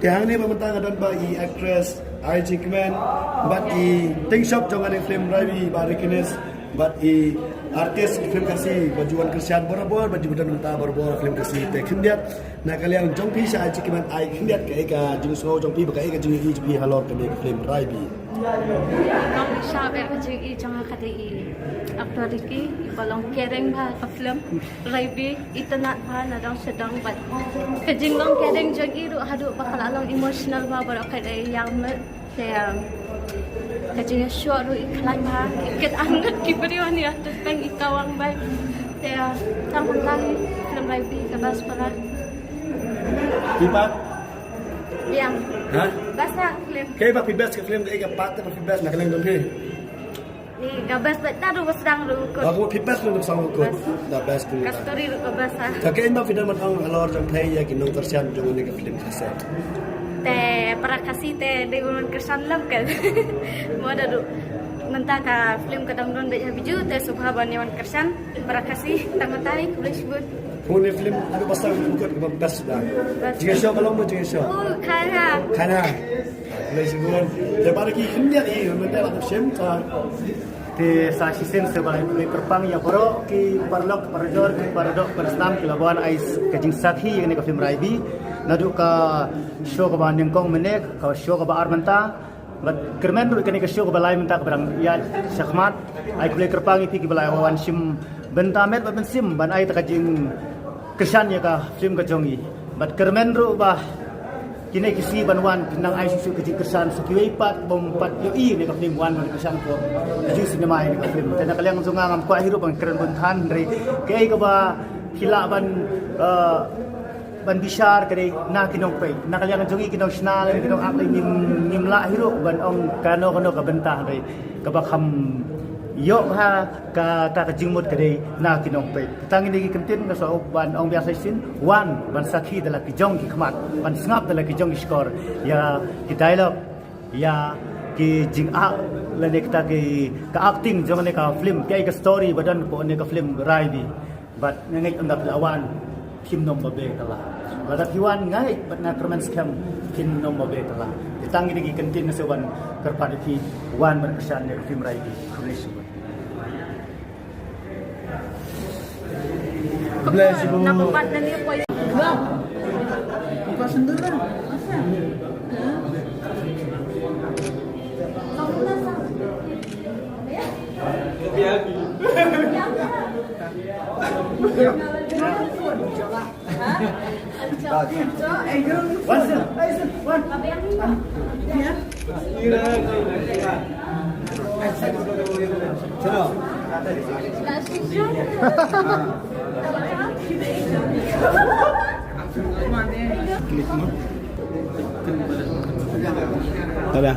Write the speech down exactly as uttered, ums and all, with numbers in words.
Te hangne ba mynta nga don bad i actress Ai Jingkmen bad i tyngshop jong kane ka film Raibi Bah Rikines bad i artist film Khasi ba ju wan kyrshan barabor ba ju don mynta barabor film Khasi. Te khyndiat na ka liang jong phi sha Ai Jingkmen, ai khyndiat kaei ka jingsngew jong phi bad kaei ka jingïohi jong phi halor kane ka film Raibi. Long sha bad ka jingïohi jong nga ka dei i actor Ricky, i ba long kereng bha ka film Raibi, itynnad bha na dong sha dong bad ka jinglong kereng jong i ruh haduh ba ka la long emotional bha baroh ka dei ïa me. Te ka jingïashoh ruh i khlaiñ bha, i kit angat ki briew ne ïa te tang i kawang bai. Te tang tang film Raibi ka best para. Phi pat? Biang. Ha? Best ha film. Kaei ba phi best ka film, kaei ka part ba phi best na ka liang jong phi? Ni ka best ba ta ruh ba sdang ruh kut. Aku phi best ruh ba sdang ruh kut. Best. Da best tu. Ka story ruh ka best ha. Ka kaei ba phi don ban ong halor jong phi ïa ki nongkyrshan jong kane ka film Khasi? Te para Khasi te dei ban wan kyrshan lem kan. Mo da ruh. Mynta ka film ka dang don beit ha Biju te sngewbha ban ïa wan kyrshan para Khasi tang mynta hi, khublei shibun. Kane film haduh ba sdang ruh kut kaba best da. Best. Jingïashoh ka long mo jingïashoh? Oh, kha ha. Kha ha. Khublei shibun. Te para ki khyndiat hi mynta la shim ta. Te sa shisien sa ba khublei kyrpang ïa baroh ki paralok parajor ki paradoh parasnam ki la wan ai ka jingsakhi ïa kane ka film Raibi. Naduh ka show kaba nyngkong mynne, ka show kaba ar mynta. Bad kyrmen ruh kane ka show kaba lai mynta kaba dang ïaid shakhmat. Ai khublei kyrpang ïa phi kiba la wan shim bynta met bad mynsiem ban ai ta ka jingkyrshan ïa ka film ka jong i. Bad kyrmen ruh ba kine ki sngi ban wan kin nang ai shuh shuh ka jingkyrshan sa kiwei pat bym pat ïohi ïa ka film wan ban kyrshan ko ju sinema ïa ka film. Te na ka liang jong nga ngam kwah hi ruh ban kren bun than hynrei kaei kaba phi lah ban, eh, ban bishar ka dei na ki nongpeit. Na ka liang jong i ki nongshna lem ki nongact lem ngim, ngim lah hi ruh ban ong kano kano ka bynta hynrei kaba kham ïoh ha kata ka jingmut ka dei na ki nongpeit. Tang ine ki kyntien nga shu ban ong biang sa shisien, wan ban sakhi da la ki jong ki khmat, ban sngap da la ki jong ki shkor ïa ki dialogue, ïa ki jingact lane kita ki, ka acting jong kane ka film, kaei ka story ba don hapoh kane ka film Raibi. Bad nga ngeit ynda phi la wan phim nym ba be kylla. Lada phi wan nga ngeit bad nga kyrmen skhem phin nym ba be kylla. Te tang ine ki kyntien nga shu ban kyrpad ïa phi, wan ban kyrshan ïa ka film Raibi. Khublei shibun. Khublei shibun. Nampak dan dia poi. Bang. Kau sendiri lah. Asal. Tada.